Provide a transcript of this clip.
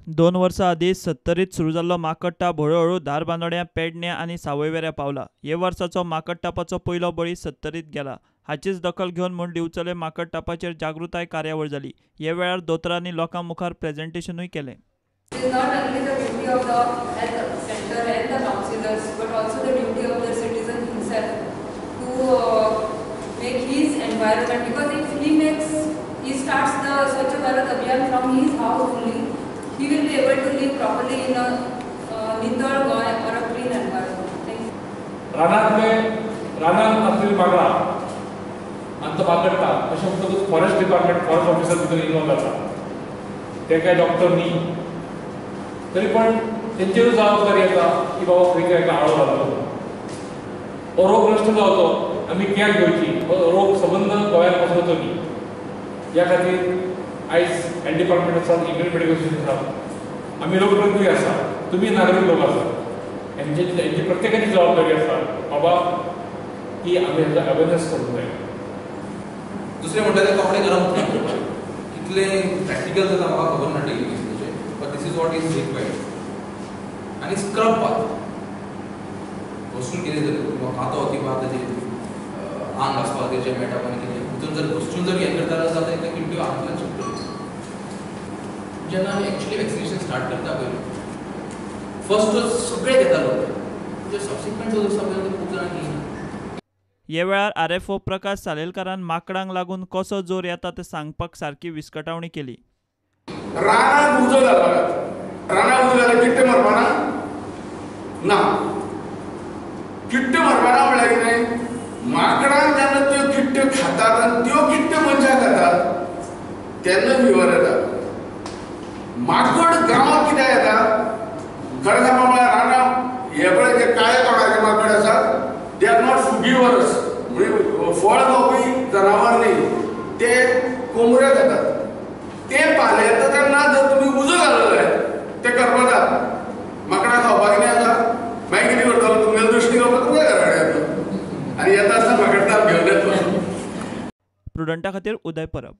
2 वर्सां आदीं सत्तरीत सुरू जाल्लो माकडताप हळुहळू धारबांदोड्यां, पेडण्यां आनी सावयवेऱ्यां पावला. हे वर्साचो माकडतापाचो पयलो बळी सत्तरीत गेला. हाचीच दखल घेवन म्हूण दिवचले माकडतापाचेर जागृताय कार्यावळ जाली. हे वेळार दोतोरांनी लोकां मुखार प्रेजेंटेशनूय केलें. It is not only the duty of the health center and the councillors, but also the duty of the citizen himself to make his environment, because if he makes, he starts the Swachh Bharat Abhiyan from his house only, he will be able to live properly in a nital Goa or a clean environment. Thank you. रानांतले रानांत आसलेली माकडां आनी तो माकडटा अशें म्हणटकूच forest department forest officer भितर involve जाता. ते काय डॉक्टर न्ही तरी पण तेंचेरूय जबाबदारी येता की बाबा खंय तरी एका आळो घालचो, हो रोग नश्ट जावचो, आमी केअर घेवची, हो रोग सबंद गोंयांत पसरचो न्ही. ह्या खातीर आयज हेल्थ डिपार्टमेंट आसा, इंडियन मेडिकल असोसिएशन आसा, आमी लोकप्रतिनिधी आसा, तुमी नागरीक लोक आसा, हेंची प्रत्येकाची जबाबदारी आसा बाबा की आमी हेजो अवेरनेस करूंक जाय. दुसरें म्हणटा ते कपडे गरम उदकान धुवपाचे. कितलें प्रॅक्टिकल जाता म्हाका खबर ना डेली बेसिसाचेर, but this is what is required. आनी स्क्रब बाथ घसरून कितें जालें किंवा कातो किंवा ताजें आंग घासपा खातीर जें मेळटा पळय कितें तितून जर घसरून जर हें करता जाल्यार ताका किट्ट्यो आंगांतल्यान सुट्टल्यो. जेन्ना आमी एक्चुअली वॅक्सिनेशन स्टार्ट करता पळय फर्स्ट डोज सगळे घेता लोक, म्हणजे सबसिक्वंट डोज आसता पळय ते खूब जाणां घेयना. हे वेळार RFO Prakash सालेलकारान माकडांक लागून कसो जोर येता तें सांगपाक सारकी विस्कटावणी केली. रानाक उजो घालपाक, रानाक उजो घाल्यार किट्टे मरपाना ना, किट्टे मरपाना म्हळ्यार कितें, माकडांक जेन्ना त्यो किट्ट्यो खातात आनी त्यो किट्ट्यो मनशां खातात तेन्ना फिवर येता. माकड गांवांत कित्याक येता, खरें सांगपा म्हळ्यार रानां हे पळय जे काळे तोंडाचे माकड आसात they are not फुगिवरस, म्हणजे फळ खावपी जनावर न्ही, ते कोमऱ्यो खातात. ते पालेता तेन्ना जर तुमी उजो घाललो जायत ते करपतात, माकडां खावपाक कितें आसा, मागीर कितें करतलो, तुमगेलो दृश्टी खावपाक तुमच्या घरा कडेन येतलो आनी येता आसतना माकडताप घेवन येतलो. प्रुडंटा खातीर उदय परब.